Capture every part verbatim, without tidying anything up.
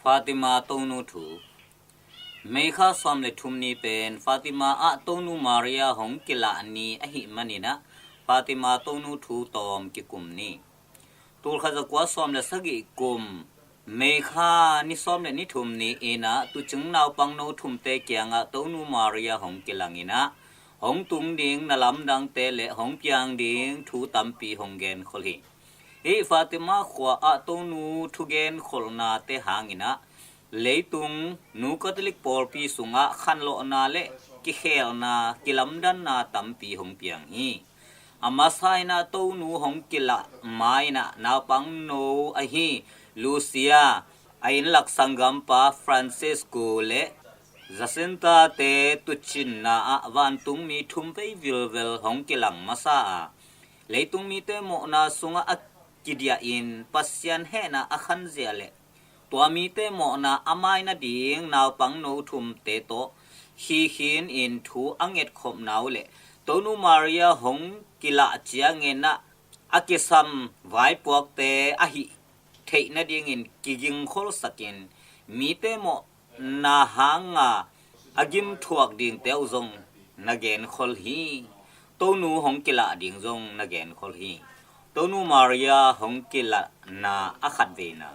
Fatima Tonu thu. May kha sawm le thum ni pen Fatima ah Tonu Maria hong kilah ni ahih manin ah Fatima Tonu thu tawm kikum ni. Tulkhat zakua sawm le sagih kum May kha ni sawm le ni thum ni-in ah tuucing naupangno thumte kiangah Tonu Maria hong kilang in ah hong tung ding na lamdangte le hong piang ding thu tampi hong genkhol hi. Hih Fatima khua ah Tonu thugenkholhnate hangin ah leitung nu Catholic pawlpi sungah khanlawhna le kikhelna, kilamdanna tampi hong piang hi. A masa in ah Tonu hong kilah ma-in ah naupangno ahi Lucia, a innlak sanggampa Francisco le Jacinta-te tuucinna ah vantungmi thum vei vilvel hong kilang masa a, leitung mite mawhna sungah a kidiahin Pasian hehna a khanzia le tua mite mawhna a mai nading naupangno thumte tawh hi khin in thu a ngetkhopna uh le Tonu Maria hong kilah ciangin ah a kisam vaipuakte a hih theih nadingin kigingkholsakin mite mawhna hanga a gimthuak dingte uh zong na genkhol hi. Tonu hong kilah ding zong na genkhol hi. Tonu Maria hong kilahna a khatveina.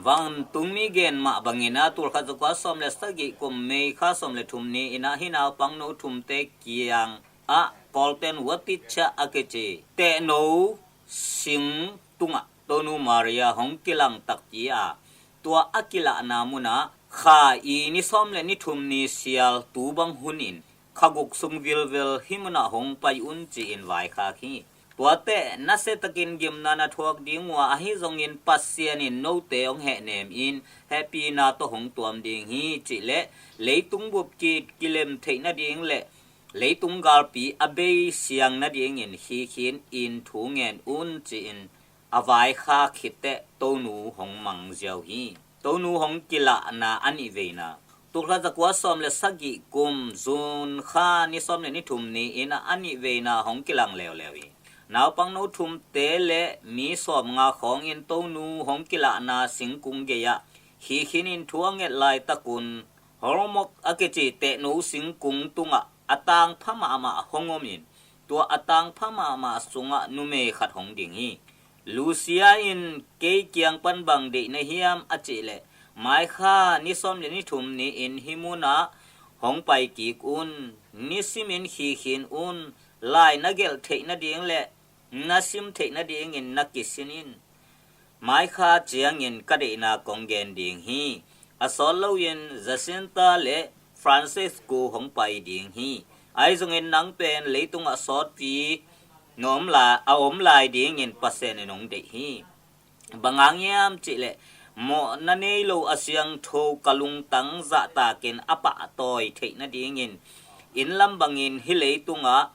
Vantungmi gen mah bangin ah tulkhat zakua sawm le sagih kum May kha sawm le thum ni-in ah hih naupangno thumte kiangah Colten Watitcha a kici tehno sing tungah Tonu Maria hong kilang takpi a, tua a kilahna munah kha i ni sawm le ni thum ni sial tu bang hunin kha guk sung vilvel hih munah hong pai un ci-in vaikhak hi. Tuate nasiatakin gimna na thuak ding uh a, ahi zongin Pasian in note hong hehnem in hehpihna tawh hong tuam ding hi cih le leitung bup kit kilem theih nading le leitung galpi a bei siang nadingin hi khin in thu ngen un ci-in a vaikhak khit teh Tonu hong mang ziau hi. Tonu hong kilahna a nihveina. Tulkhat zakua sawm le sagih kum June kha ni sawm le ni thum ni-in a nihveina hong kilang leuleu hi. Naupangno thumte le mi sawmnga khawngin Tonu hong kilahna singkung gei-ah hi khin in thu a nget laitakun Hormok a kici tehno singkung tungah a tangpha mahmah hong omin tua a tangpha mahmah sungah numei khat hong ding hi. Lucia in kei kiang pan bang deih na hiam a cih leh, mai kha ni sawm le ni thum ni-in hih munah hong pai kik un, nisimin hi khin un, lai na gelh theih nading le na sim theih nadingin na kisin in. Mai kha ciangin ka deihna kong gen ding hi. A sawt loin Jacinta le Francisco hong pai ding hi. Ahi zongin nang pen leitungah sawtpi na om lai, a om lai dingin Pasian in hong deih hi. Bang hang hiam cih leh mawhna nei lo a siangtho ka lungtang zahtakin a pahtawi theih nadingin inn lam bangin hih leitungah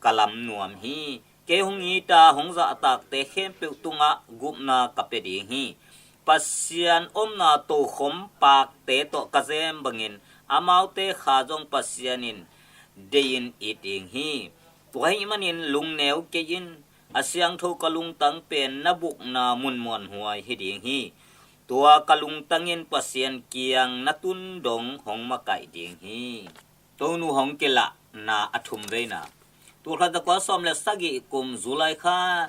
ka lam nuam hi. Kei hong it a hong zahtakte khempeuh tungah gupna ka pia ding hi. Pasian omna tokhom pakte tawh ka zem bangin amaute kha zong Pasian in deihin it ding hi. Tua ahih manin lungneu kei in, a siangtho ka lungtang pen na bukna mun muanhuai hi ding hi. Tua ka lungtang in Pasian kiang na tun dong hong makaih ding hi. Tonu hong kilahna a thum veina. Tulkhat zakua sawm le sagih kum July kha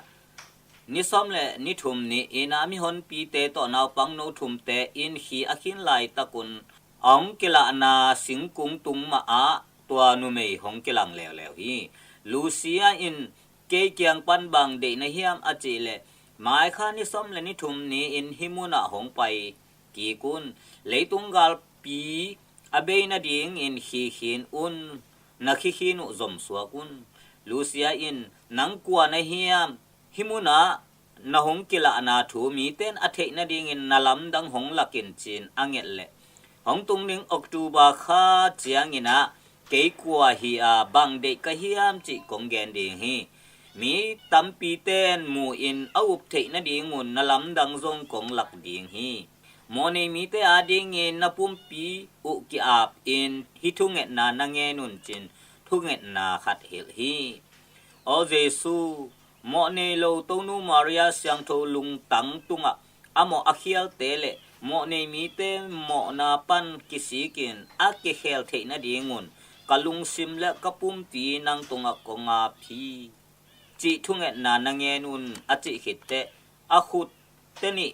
ni sawm le ni thum ni-in a mihonpite tawh naupangno thumte in khi a khin laitakun a hong kilahna singkung tung mahah tua numei hong kilang leuleu hi. Lucia in kei kiang pan bang deih na hiam a cih leh, mai kha ni sawm le ni thum ni-in hih munah hong pai kik un, leitung galpi a bei nadingin khi khin un, na khi khin uh zomsuak un. Lucia in nang kua na hiam, hih munah na hong kilahna thu mite in a theih nadingin na lamdang hong lak in ci-in a nget leh, hong tung ding October kha ciangin ah kei kua hi a, bang deih ka hiam cih kong gen ding hi. Mi tampite in mu-in a up theih nadingun na lamdang zong kong lak ding hi. Mawhnei mite adingin na pumpi uh ki-apin hih thungetna na ngen un ci-in thungetna khat hilh hi. Aw Jesu, mawhnei lo Tonu Maria siangtho lungtang tungah a mawh a khialte le Mawhnei mite mawhna pan kisikin a kikhel theih nadingun ka lungsim le ka pumpi nang tungah kong ap hi, cih thungetna na ngen un, a cih khitteh a khutte nih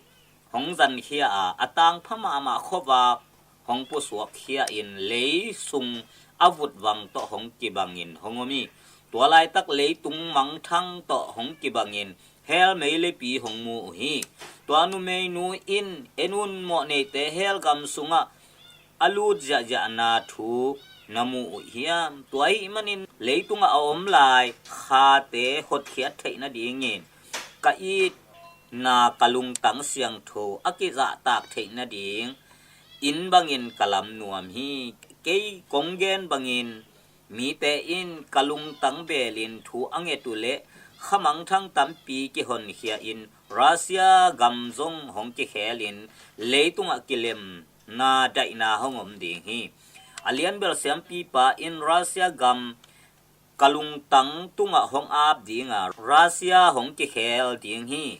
hong zankhia a, a tangpha mahmah khuavak hong pusuakkhia in lei sung a vutvang tawh hong kibangin hong om hi. Tua laitak leitung mangthang tawh hong kibangin hell meileipi hong mu uh hi. Tua numeinu in, en un, mawhneite hell gam sungah a lut ziahziahna thu na mu uh hiam? Tua ahih manin leitungah a om lai khate hotkhiat theih nadingin ka itna, ka lungtang siangtho a kizahtak theih nading inn bangin ka lam nuam hi. Kei kong gen bangin mite in ka lungtang belin thu a nget uh leh kha mangthang tampi kihonkhia in Russia gam zong hong kikhelin leitungah kilemna daihna hong om ding hi. A lianbel siampipa in Russia gam ka lungtang tungah hong ap dinga Russia hong kikhel ding hi.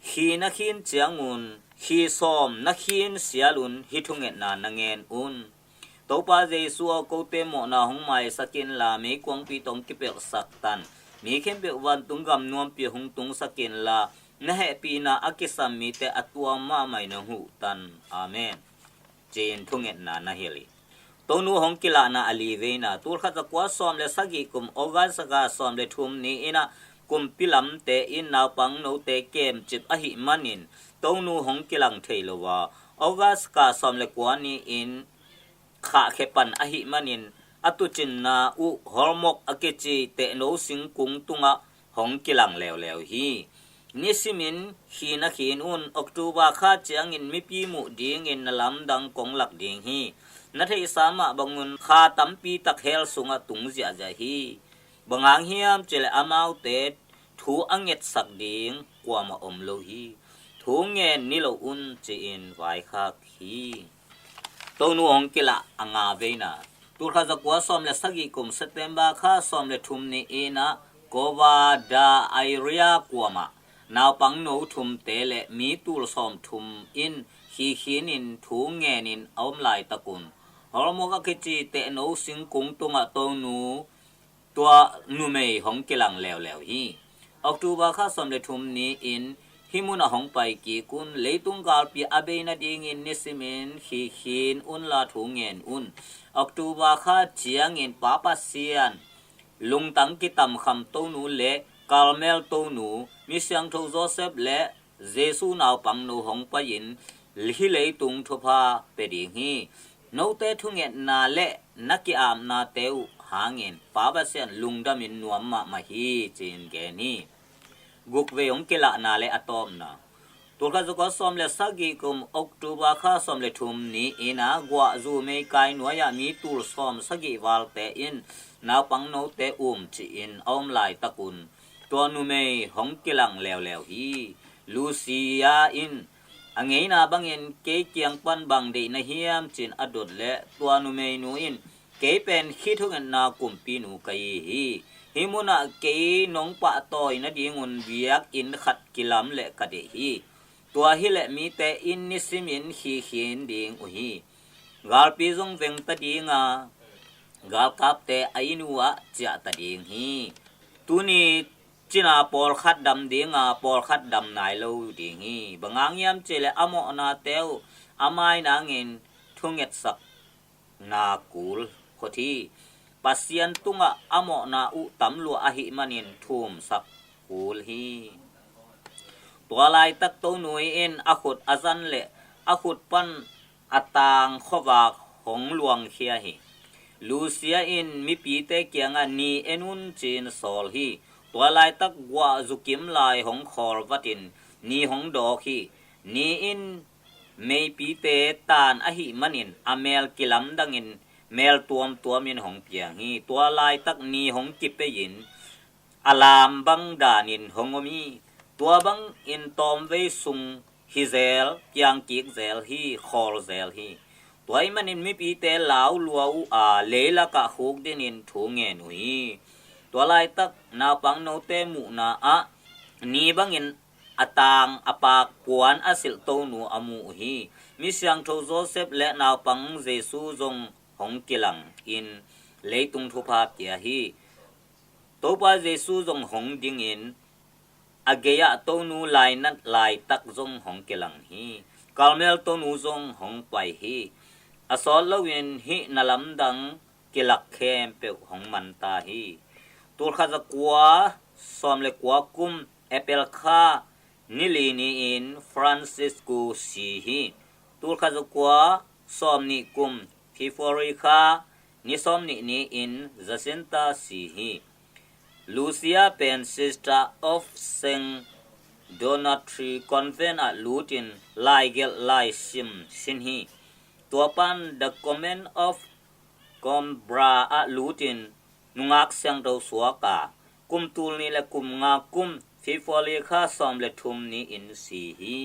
Khi na khin ciangun khi sawm na khin sialun hih thungetna na ngen un. Topa Jesu aw, kote mawhna hong maisak inla, meikuangpi tawh hong kipelhsak tan. Mi khempeuh vantung gam nuampi hong tungsak inla, na hehpihna a kisam mite a tuam mahmah in hong huh tan. Amen. Ci-in thungetna na hilh hi. Tonu hong kilahna a li veina, tulkhat zakua sawm le sagih kum August kha sawm le thum ni-in ah kumpi lamte in naupang note kemcip ahih manin Tonu hong kilang thei lo a, August kha sawm le kua ni-in khahkhia pan ahih manin a tuucinna uh Hormok a kici tehno singkung tungah hong kilang leuleu hi. Nisimin khi na khin un, October kha ciangin mipi muh dingin na lamdang kong lak ding hi. Na theihsa mah bangun kha tampi tak hell sungah tung ziahziah hi. Bang hang hiam cih leh amaute thu a ngetsak ding kuamah om lo hi. Thu ngen ni lo un, ci-in vaikhak hi. Tonu hong kilah a nga veina, tulkhat zakua sawm le sagih kum September kha sawm le thum ni-in ah Cova da Iria kuamah naupang no thumte le mi tul sawm thum in khi khinin thu ngenin a om laitakun Hormok a kici tehno singkung tungah Tonu tua numei hong kilang leuleu hi. October kha sawm le thum ni-in hih munah hong pai kik un. Leitung galpi a bei nadingin nisimin khi khin unla thu ngen un. October kha ciangin Pa Pasian lungtang kitamkham Tonu le Carmel Tonu, mi siangtho Joseph le Jesu naupangno hong pai-in hih leitung thupha pia ding hi. Note thungetna le na ki-apnate uh hangin Pa Pasian lungdamin nuam mahmah hi, ci-in gen hi. Guk vei hong kilahna le a tawpna, tulkhat zakua sawm le sagih kum October kha sawm le thum ni-in ah Guah zu meikai nuai-ah mi tul sawm sagih valte in naupangnote um cih-in a om laitakun tua numei hong kilang leuleu hi. Lucia in, a ngeina bangin kei kiang pan bang deih na hiam, ci-in a dot leh tua numeinu in, kei pen khithukinna kumpinu ka hi hi. Hih munah kei nong pahtawi nadingun biakinn khat kilam leh ka deih hi. Tua hileh mite in nisimin khi khin ding uh hi. Galpi zong vengta dinga galkapte a inn uh ah ciahta ding hi. Tuni cina pawlkhat dam dinga pawlkhat dam nai lo ding hi. Bang hang hiam cih leh a mawhnate uh a mai nangin thungetsakna kul khut hi. Pasian tungah a mawhna uh tam lua ahih manin thumsak kul hi. Tua laitak Tonu in a khut a zan leh a khut pan a tang khuavak hong luangkhia hi. Lucia in mipite kiangah ni en un, ci-in sawl hi. Tua laitak guah zukim lai hong khawl vatin ni hong dawk hi. Ni in meipite tan ahih manin a mel kilamdangin mel tuamtuamin hong piang hi. Tua laitak ni hong kipei-in a lam bang danin hong om hi. Tua bangin tawmvei sung hi zel, piang kik zel hi, khawl zel hi. Tua ahih manin mipite lau lua uh a, leilakah khukdinin thu ngen uh hi. Tua laitak naupangnote muhna ah ni bangin a tang a pak puan a silh Tonu a mu uh hi. Mi siangtho Joseph le naupang Jesu zong hong kilang in leitung thupha pia hi. Topa Jesu zong hong dingin a gei-ah Tonu lainat laitak zong hong kilang hi. Karmel Tonu zong hong pai hi. A sawt loin hih na lamdang kilak khempeuh hong manta hi. Tulkhat zakua sawm le kua kum April kha ni li ni-in Francisco si hi. Tulkhat zakua sawm nih kum February kha ni sawm nih ni-in Jacinta si hi. Lucia pen Sister of Saint Donatrix Convent ah lutin laigelh laisim sin hi. Tua pan The Convent of Coimbra ah lutin nungak siangtho suak a, kum tul nih le kum nga kum February kha sawm le thum ni-in si hi.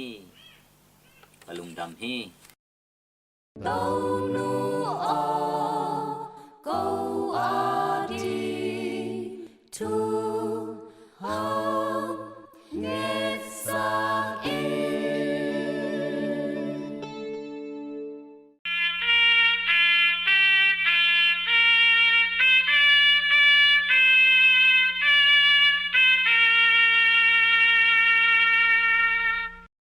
A lungdam hi.